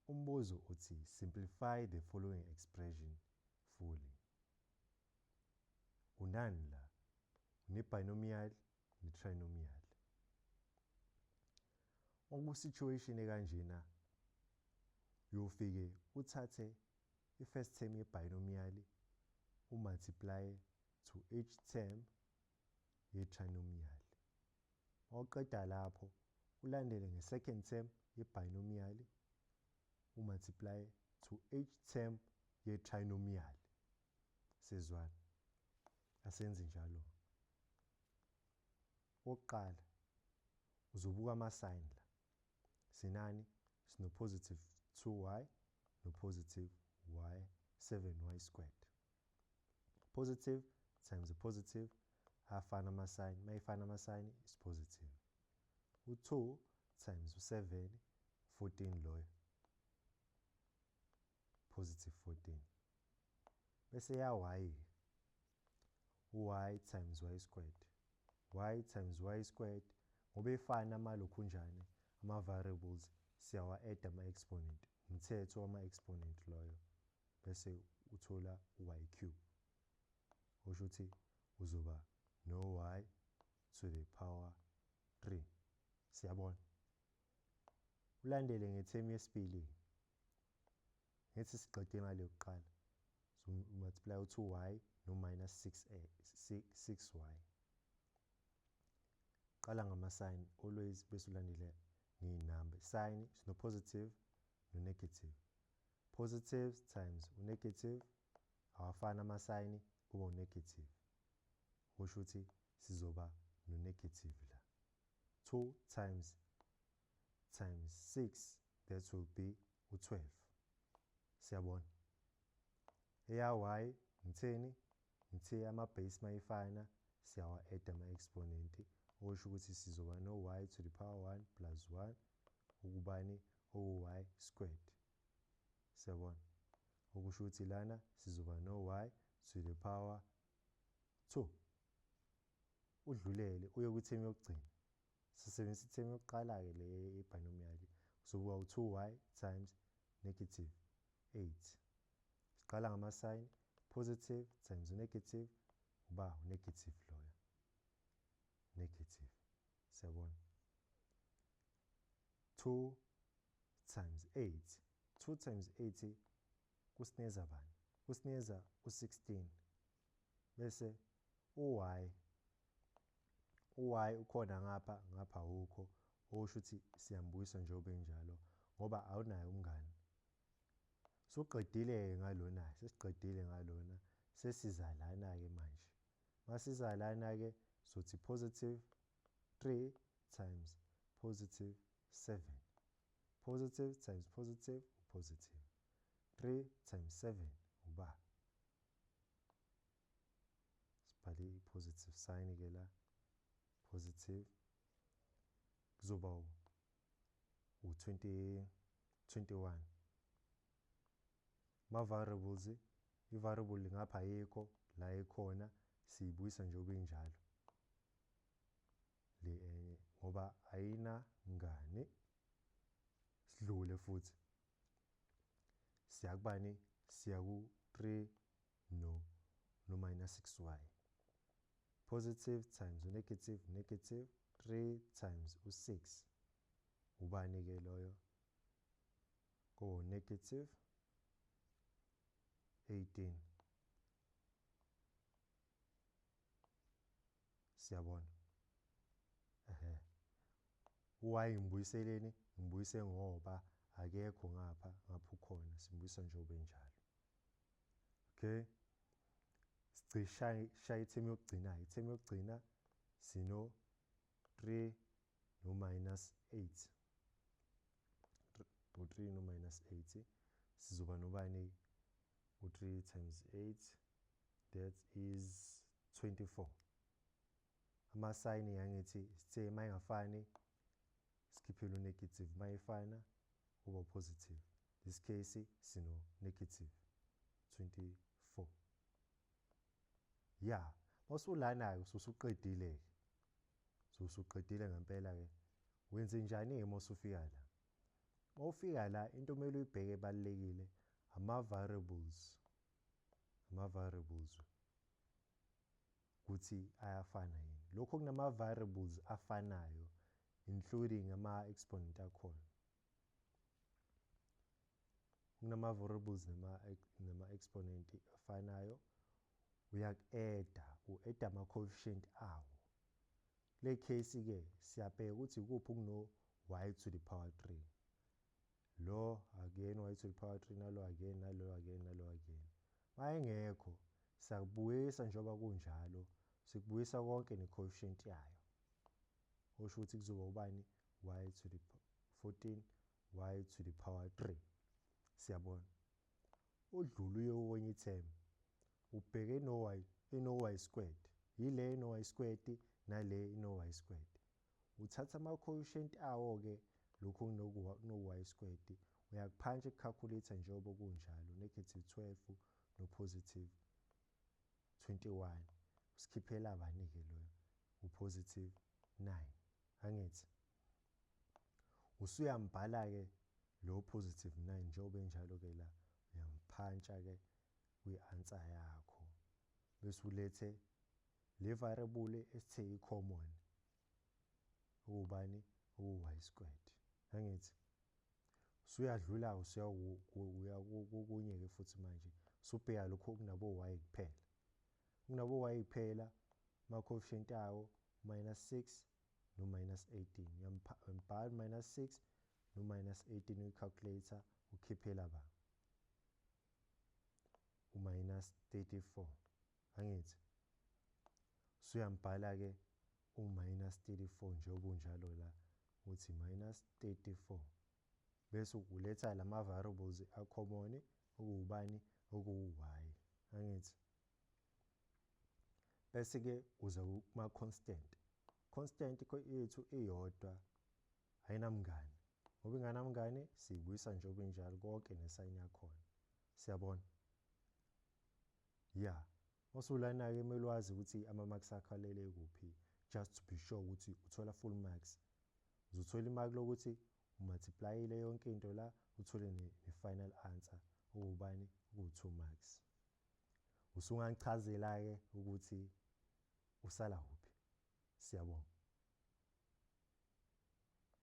Umbuzo uthi simplify the following expression fully. Unani la? Une-binomial ne-trinomial. Oku-situation ekanjena uyofike uthathe i-first term ye-binomial u-multiply to each term ye-trinomial. Mawuqeda lapho ulandele nge-second term ye-binomial u-multiply to each term ye-trinomial. Sezwana. Asenze njalo. Okokuqala uzobuka ama-sign la. Sinani? Sino positive 2y no positive y 7y squared. Positive times a positive afana ama-sign, mayifana ama-sign is positive. U-2 times u-7 14 loyo. Positive 14. Bese ya y u-y times y squared. Y times y squared ngoba efana amalokhunjani ama-variables siyawa-add ama-exponent, umthetho wama-exponent loyo, bese uthola u-y cube. Okusho ukuthi uzoba no-y to the power 3. Siyabona. Ulandele ngethemu yesibili. Ngithi siqede ngale yokuqala. So multiply u-2y no minus 6y. Qala ngama-sign always bese ulandele ngey'namba. Sign sino positive no negative. Positive times u-negative awafani ama-sign kuba u-negative. Kusho ukuthi sizoba no-negative la. 2 times times 6 that will be u-12. Siyabona. Eya y ngitheni? Ngithe ama-base mayifana siyawa-add ama-exponent, okusho ukuthi sizoba no-y to the power 1 plus 1 ukubani oku-y squared. Siyabona. Okusho ukuthi lana sizoba no-y to the power 2. Udlulele uye kwithemu yokugcina. Sisebenzisa ithemu yokuqala-ke le ye-binomial. Kuzokuba u-2y times negative 8. Siqala ngama-sign, positive times negative uba u-negative loyo. Negative. Siyabona. 2 times 8. 2 times 8 kusinikeza bani? Kusinikeza u-16. Bese u-y ukhona ngapha, ngapha awukho, okusho ukuthi siyambuyisa njengoba enjalo ngoba awunaye umngani. Suqedile-ke ngalona, sesiqedile ngalona, sesiza lana-ke manje. Masiza lana-ke sothi positive 3 times positive 7. Positive times positive, positive. 3 times 7 uba. Sibhale i-positive sign ke la. Positive kuzoba u-20 21. Ma-variables, i-variable ngapha ayikho, la ikhona siyibuyisa njengoba injalo le enye ngoba ayina mngani. Sidlule futhi siya kubani? Siya ku-3 no minus 6y. Positive times negative, negative 3 times u-6 ubani ke loyo? Ko negative 18. Siyabona. Ehhe. Y ngibuyiseleni? Ngibuyise ngoba akekho ngapha, ngapha ukhona, simbuyisa njengoba enjalo. Okay. Sicisha shaya ithemu yokugcina. Ithemu yokugcina sino 3 no minus 8. U-3 no minus 8 sizoba nobani? U-3 times 8 that is 24. Ama-sign yangithi sithe mayingafani sikhiphele u-negative, mayifana kuba positive. This case sino negative 24. Ya, mawusulana-ke ususuqedile-ke. Usuqedile ngempela-ke. Wenze njani-ke mawusufika la? Uma ufika la, into kumele uyibheke ebalulekile ama-variables, ama-variables ukuthi ayafana yini. Lokho kunama-variables afanayo, including ama-exponent akhona. Kunama-variables nama-exponent afanayo, uyaku-eda, u-eda ama-coefficient awo. Kule case-ke siyabheka ukuthi ikuphi okuno-y to the power 3. Lo again y to the power 3, nalo again, nalo again, nalo again. Mayengekho, siyakubuyisa njengoba kunjalo, sikubuyisa konke ne-coefficient yayo. Osho ukuthi kuzoba ubani? Y to the 14 y to the power 3. Siyabona. Udlule uye kwenye i-term, ubheke no-y, ino-y squared. Yile ino-y squared nale ino-y squared. Uthatha ama-coefficient awo-ke lokhu kuno-y squared, uyakuphantsha ku-calculator njengoba kunjalo, negative 12 no-positive 21. Usikhiphela bani-ke loyo? U-positive 9. Angithi? Usuyambhala-ke lo positive 9 njengoba enjalo-ke la, uyamphantsha-ke kwi-answer yakho. Bese ulethe le variable esithe i-common, ukubani? Uku-y squared. Angithi? Usuyadlula, usuya kokunye-ke futhi manje, usubheka lokho okunabo y kuphela. Kunabo y kuphela, ama-coefficient awo minus 6 no minus 18. Uyambhala minus 6 no minus 18 uyi-calculator, ukhiphela ba u-minus 34. Angithi? Usuyambhala-ke u-minus 34 njengoba unjalo la, uthi minus 34. Bese uletha lama variables a-common, okuwubani? Okuwu-y. Angithi? Bese-ke uza kuma-constant. Constant yethu iyodwa, ayinamngani. Ngoba inganamngani, siyibuyisa njengoba injalo konke nesayini yakhona. Siyabona? Ya. Masulana-ke kumele wazi ukuthi ama-marks akho alele kuphi, just to be sure ukuthi uthola full marks. Uzothola imaki lokuthi umultiplyile yonke into la, uthole ne-final answer okuwubani? Okuwu-2 marks. Usungangichazela-ke ukuthi usala kuphi. Siyabonga.